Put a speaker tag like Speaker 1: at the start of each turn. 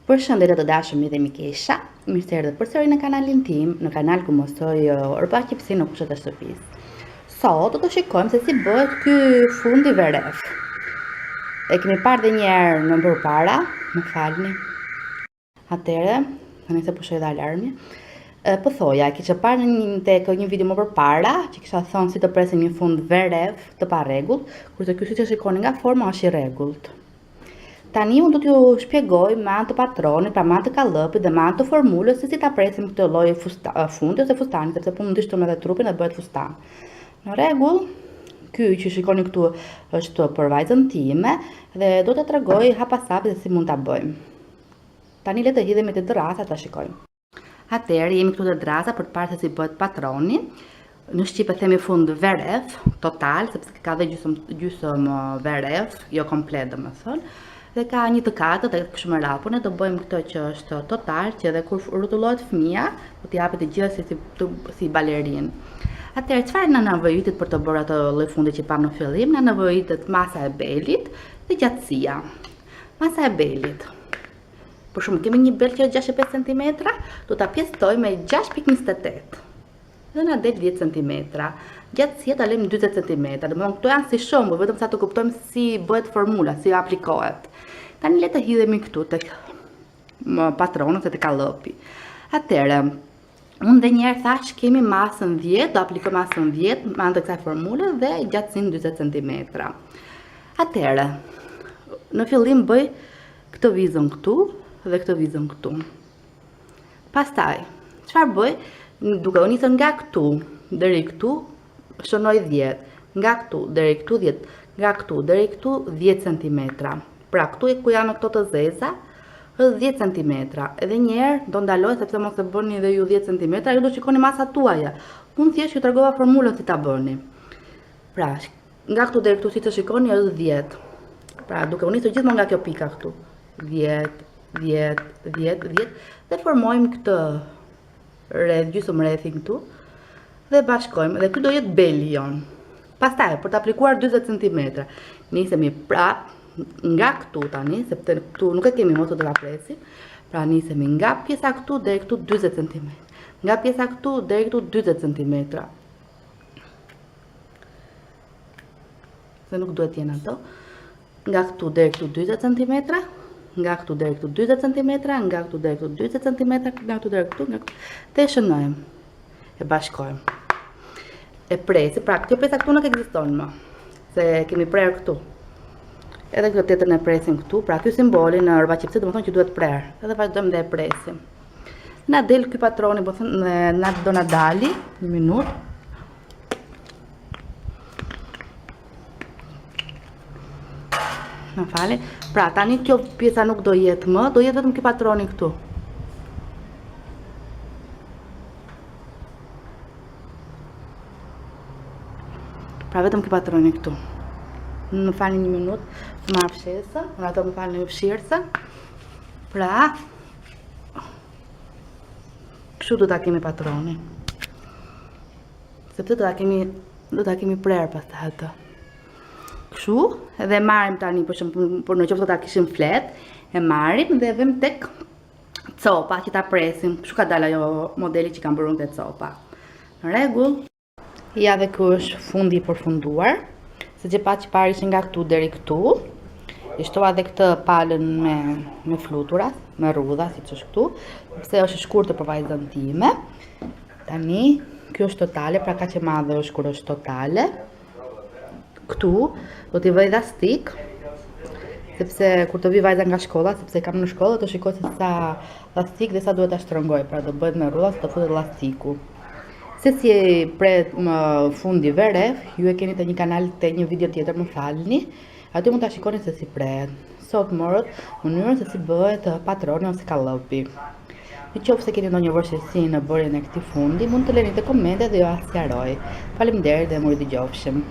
Speaker 1: Përshëndetje të dashur miq dhe mikesha, mirë se erdhët përsëri në kanalin tim, në kanal ku mësoj rrobaqepësi në kushtet e shtëpisë. Sot do të shikojmë se si bëhet ky fundi veref. E kemi parë dhe një herë më përpara, më falni. Atëherë, tani se pushoi dhe alarmi. E, po thoja, e kisha parë në një tek një video më përpara, që kisha thënë si të presim një fund veref të parregullt, kurse ky siç e shikoni nga forma është i rregullt. Tani unë do t'ju shpjegoj me anë të patronit, pra me anë të kallëpit dhe me anë të formulës se si ta presim këtë lloj fundi ose fustani, sepse po mund të shtojmë edhe trupin dhe bëhet fustan. Në rregull, ky që shikoni këtu është për vajzën time dhe do të tregoj hap pas hapi se si mund ta bëjmë. Tani le të hidhemi te dërrasa ta shikojmë. Atëherë jemi këtu te dërrasa për të parë se si bëhet patroni. Në shqip e themi fund veref, total, sepse ka dhe gjysëm, gjysëm veref, jo komplet domethënë. Dhe ka një të katërt dhe kështu me radhë. Por ne do bëjmë këtë që është total, që edhe kur rrotullohet fëmija, do t'i hapet të gjitha si, si, të, si balerinë. Atëherë, çfarë na nevojitet për të bërë atë lloj fundi që pamë në fillim? Na nevojitet masa e belit dhe gjatësia. Masa e belit. Për shembull, kemi një bel që është 65 cm, do ta pjesëtojmë me 6.28 dhe na del 10 cm. Gjatësia ta lëmë 40 cm. Domethënë këto janë si shembull, vetëm sa të kuptojmë si bëhet formula, si aplikohet. Tani le të hidhemi këtu tek patroni ose te kallëpi. Atëherë, unë dhe njëherë thashë kemi masën 10, do aplikojmë masën 10 me anë të kësaj formule dhe gjatësinë 40 cm. Atëherë, në fillim bëj këtë vizën këtu dhe këtë vizën këtu. Pastaj, çfarë bëj? Duke u nisur nga këtu deri këtu, shënoj 10, nga këtu deri këtu 10, nga këtu deri këtu 10 cm. Pra këtu e ku janë këto të zeza, është 10 cm. Edhe një herë do ndaloj sepse mos e bëni dhe ju 10 cm, ju do shikoni masat tuaja. Unë thjesht ju tregova formulën si ta bëni. Pra, Nga këtu deri këtu siç e shikoni është 10. Pra duke u nisur gjithmonë nga kjo pika këtu. 10, 10, 10, 10 dhe formojmë këtë rreth gjysmë rrethin këtu dhe bashkojmë dhe ky do jetë beli jonë. Pastaj për të aplikuar 40 cm, nisemi prap nga këtu tani, sepse këtu nuk e kemi më të do ta presim. Pra nisemi nga pjesa këtu deri këtu 40 cm. Nga pjesa këtu deri këtu 40 cm. Se nuk duhet jenë ato. Nga këtu deri këtu 40 cm, nga këtu deri këtu 40 cm, nga këtu deri këtu 40 cm, nga këtu deri këtu, nga këtu. Dhe e shënojmë. E bashkojmë. E presim, pra kjo pjesa këtu nuk ekziston më, se kemi prerë këtu. Edhe këtë tjetrën e presim këtu, pra ky simboli në rrobaqepësi domethënë që duhet prerë. Edhe vazhdojmë dhe e presim. Na del ky patroni, po thënë, na do na dali, një minutë. Më falni. Pra, tani kjo pjesa nuk do jetë më, do jetë vetëm ky patroni këtu. Pra vetëm ky patroni këtu. Më falni një minutë, të marr fshesën, unë ato më falni fshirësën. Pra, Kështu do ta kemi patronin. Sepse do ta kemi do ta kemi prerë pastaj atë. Kështu, edhe marrim tani për shembull, por në qoftë se ta kishim fletë, e marrim dhe e vëmë tek copa që ta presim. Kështu ka dalë ajo modeli që kam bërë unë te copa. Në rregull. Ja dhe ky është fundi i përfunduar. Siç e patë që parë ishte nga këtu deri këtu. I shtova dhe këtë palën me, me flutura, me rrudha, siç është këtu, sepse është e shkurtër për vajzën time. Tani, kjo është totale, pra kaq e madhe është kur është totale. Këtu, do t'i vëj lastik, sepse kur të vi vajza nga shkolla, sepse kam në shkollë, do shikoj se sa lastik dhe sa duhet ta shtrëngoj, pra do bëhet me rrudha, se do futet lastiku. Se si prehet fundi veref, ju e keni te një kanal te një video tjetër, më falni. Aty mund ta shikoni se si prehet. Sot morët mënyrën se si bëhet patroni ose kallëpi. Në qoftë se keni ndonjë vështirësi në bërjen e këtij fundi, mund të leni te komentet dhe jua sqaroj. Faleminderit dhe mirudëgjofshim.